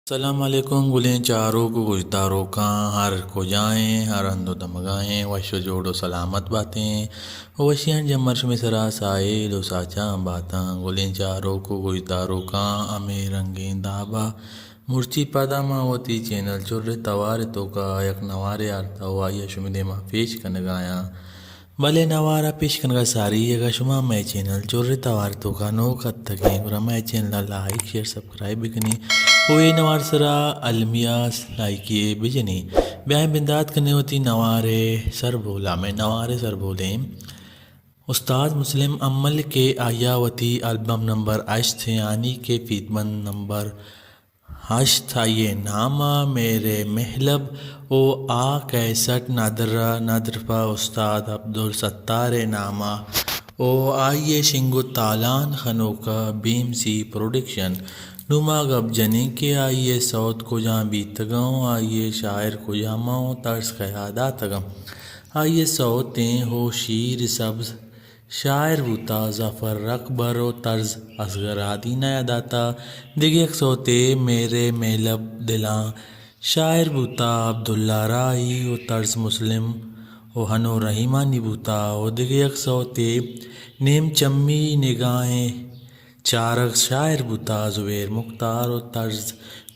السلام علیکم گلیں چاروک و گوشداروکاں، ہر کجائیں، ہر ہند و دمگائیں، وش و جوڑ و سلامت باتیں و وشیاں جمر شمے سرا ساہیل و ساچاں باتاں۔ گلیں چاروک و گوشداروکاں، ہمے رنگیں دابا مرچی پدا ما وتی چینل چر توار توکا یک نوارے آرتا و آئیا شمے دیما پیش کنگایاں۔ بلے نوارا پیش کنگا ساری، اگاں شما مئے چینل چر توار توکا نوک اتکیں، گڑا مئے چینل لائک، شیئر، سبسکرائب بکنی و اے نوار سرا المیہ لائکی بجنی۔ بیائیں بندات کنیں وتی نوارے سربولا۔ مئے نوارے سربولیں استاد مسلم امل کہ آئیا وتی البم نمبر ہشت یعنی کہ فیت بند نمبر ہشت، آئی ء نام ء میرے مہلب و آ کیسٹ ندر ء ندر پہ استاد عبدالستار ء نام ء و آئی ء شنگ و تالان خنوک ء بی ایم سی پروڈکشن۔ نوں ما گپ جنیں کہ آئی ء سوت کجام بیتگاں و آئی ء شاعر کجام ء و طرز کیا داتگاں۔ آئی ء سوتیں ہو شیر سبز شاعر بوتا ظفر اکبر و طرز اصغر آدینہ ء داتا۔ دگہ یک سوتے میرے مہلب دلاں شاعر بوتا عبداللہ راہی و طرز مسلم و ہنو رحیمانی بوتا و دگہ یک سوتے نیم چمی نگاہیں چارگ شاعر بوتا زبیر مختار و طرز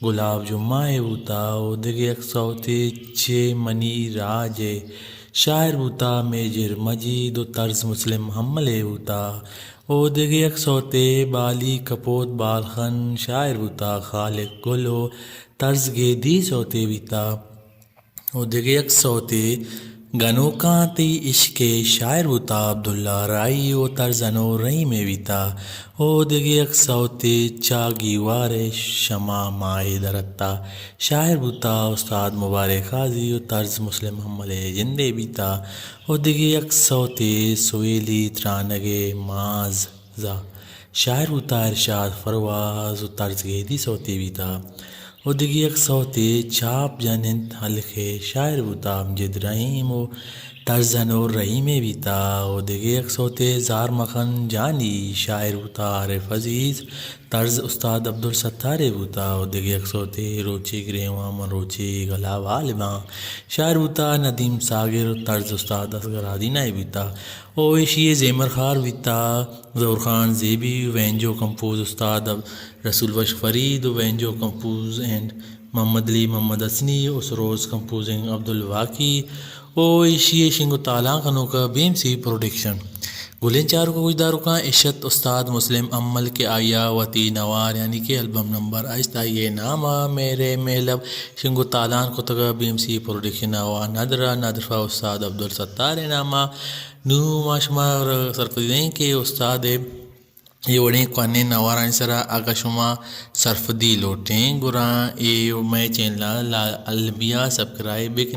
گلاب جمعہ ء بوتا و دگہ یک سوتے چے منی راج ء شاعر بوتا میجر مجید و طرز مسلم حمل ء بوتا و دگہ یک سوتے بالی کپوت بالخن شاعر بوتا خالق گل و طرز گیدی سوتے بیتا۔ و دگہ یک سوتے گنوکاں تئی عشق ء شاعر بوتا عبداللہ راہی و طرز انور رحیم ء بیتا۔ و دگہ یک سوتے چا گیوار ء شما ماہ ء درتا شاعر بوتا استاد مبارک قاضی و طرز مسلم حمل ء جندے بیتا۔ و دگہ یک سوتے سویلی ترانگ ء ماز زا شاعر بوتا ارشاد پرواز و طرز گیدی سوتے بیتا و دگہ یک سوتے چاپ جن انت ہلک ء شاعر بوتا امجد رحیم و طرز انور رحیم ء بیتا و دگہ یک سوتے زار مکن جانی شاعر بوتا عارف عزیز، طرز استاد عبدالستار ء بوتا و دگہ یک سوتے روچے گریواں من روچے گلاب عالماں شاعر بوتا ندیم ساگر و طرز استاد اصغر آدینہ ء بیتا۔ و ایشی ء زیمر خار بیتا ظہور خان زیبی، وینجو کمپوز استاد رسول بخش فرید و وینجو کمپوز اینڈ محمد علی محمد حسنی و سروز کمپوزنگ عبدالباقی و ایشی ء شنگ و تالان کنوک بی ایم سی پروڈکشن۔ گلیں چاروک و گوشداروکاں، اشت استاد مسلم امل کہ آئیا وتی نوار یعنی کہ البم نمبر ہشت آئی ء نام ء میرے مہلب شنگ و تالان کتگ بی ایم سی پروڈکشن ء و ندر ء ندر پہ استاد عبدالستار ء نام ء۔ نوں ما شما را سرپدی دئیں کہ استاد ء اے وڑیں کوہنیں نوارانی سرا اگاں شما سرپدی لوٹیں گڑا اے مئے چینل ء لا-، المیہ سبسکرائب بکن۔